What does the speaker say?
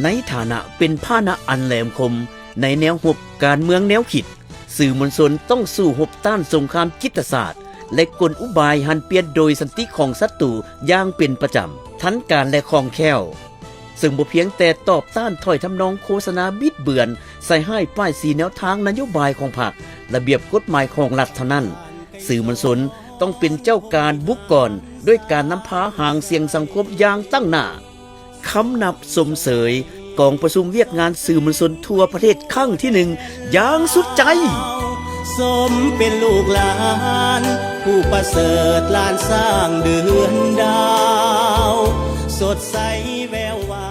ໃນຖານະເປັນພາຫະນະອັນແຫຼມຄົມໃນແນວຮົບການເມືອງແນວຄິດ, ສື່ມວນຊົນຕ້ອງສູ້ຮົບຕ້ານສົງຄາມຈິດຕະສາດ ແລະ ກົນອຸບາຍຫັນປ່ຽນໂດຍສັນຕິຂອງສັດຕູຢ່າງເປັນປະຈຳ, ທັນການ ແລະ ຄ່ອງແຄ້ວ. ເຊິ່ງບໍ່ພຽງແຕ່ຕອບຕ້ານຖ້ອຍທຳນອງໂຄສະນາບິດເບືອນ, ໃສ່ຮ້າຍປ້າຍສີແນວທາງນະໂຍບາຍຂອງພັກ, ລະບຽບກົດໝາຍຂອງລັດເທົ່ານັ້ນ, ສື່ມວນຊົນຕ້ອງເປັນເຈົ້າການບຸກກ່ອນ ດ້ວຍການນຳພາຫາງສຽງສັງຄົມຢ່າງຕັ້ງໜ້າ. ຄຳນັບຊົມເຊີຍກອງປະຊຸມວຽກງານສື່ມວນຊົນທົ່ວປະເທດຄັ້ງທີໜຶ່ງຢ່າງສຸດໃຈ. ສົມເປັນລູກຫຼານຜູ້ປະເສີດ ຫຼານຊ້າງເດືອນດາວ ສົດໃສແວວວາ